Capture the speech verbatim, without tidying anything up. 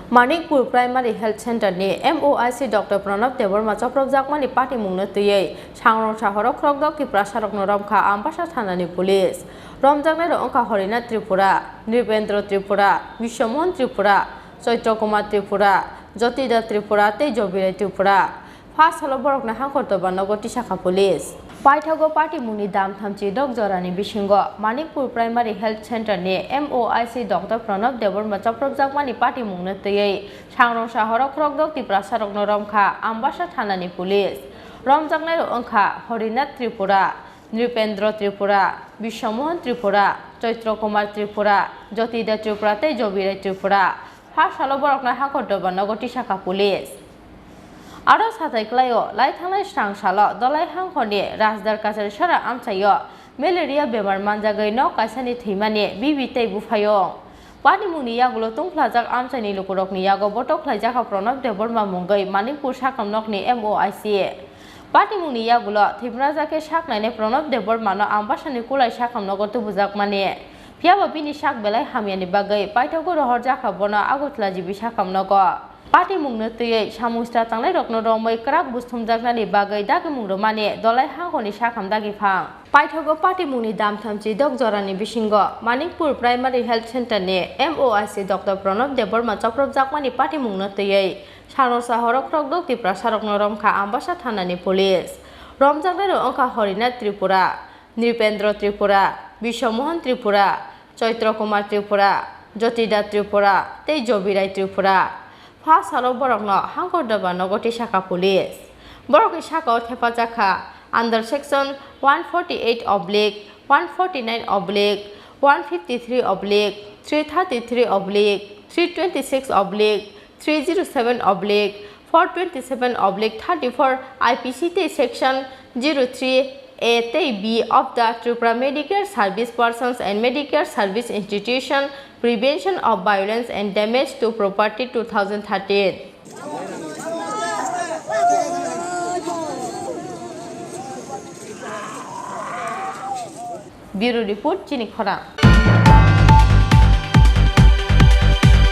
Manikpur Primary Health Center ni M O I C Doctor Pranab Debbarma chopropjakmani patimungno twiwi Sangrong sahoro khorokdok Tiprasarokno romkha Ambasa thanani police. Romjaknairok wngkha Horinath Tripura, Nripendra Tripura, Biswamohan Tripura, Chaitra Kumar Tripura, Jyotida Tripura tei Jobirai Tripura. Pha salo borokno hangkor doba nogo tisakha police. Paithago patimungni dam thamchi dok jorani bisingo Manikpur Primary Health Center ni M O I C Doctor Pranab Debbarma chopropjakmani patimungno twiwi Sangrong sahoro khorokdok Tiprasarokno romkha Ambasa thanani police. Romjaknairok wngkha Horinath Tripura, Nripendra Tripura, Biswamohan Tripura, Chaitra Kumar Tripura, Jyotida Tripura tei Jobirai Tripura. Pha salo borokno hangkor doba nogo tisakha police. Aro satai klaio, lai thangnai srang salo Dolai hangkhorni Rajdar Kachari Sara amchaio malaria bemar manjagwi nok kaisani thwimani bibi tei buphaiyung. Patimungni yagulo tungphlajak amchaini lukurokni yago botok khlaijakha Pranab Debbarma mungwi Manikpur sakam nokni M O I C. Patimungni yagulo thwipnajak khe sak nainai Pranab Debbarmano Ambasani kulai sakam nogo tubujakmani. Phiyaba bini sak belai hamyani bagwi paithago rohorjakha bono Agartala G B sakam nogo. Patimungno twiwi samung sra tangnairokno romwi kwrak buj thumjaknani bagwi dagimung rwmani Dolai hangkhorni sakam dagiphang. Paithago patimungni dam thamchi dok jorani bisingo Manikpur Primary Health Center ni M O I C Doctor Pranab Debbarma chopropjakmani patimungno twiwi Sangrong sahoro khorokdok Tiprasarokno romkha Ambasa thanani police. Romjaknairok wngkha Horinath Tripura, Nripendra Tripura, Biswamohan Tripura, Chaitra Kumar Tripura, Jyotida Tripura tei Jobirai Tripura. Pha salo borokno hangkor doba nogo tisakha police. Borokni sakao thepajakha under section one forty-eight oblique, one forty-nine oblique, one fifty-three oblique, three thirty-three oblique, three twenty-six oblique, three zero seven oblique four twenty-seven oblique thirty-four I P C tei section zero three A tei B of the Tripura Medicare Service Persons and Medicare Service Institution, Prevention of Violence and Damage to Property two thousand thirteen. Bureau Report, Chini Khorang.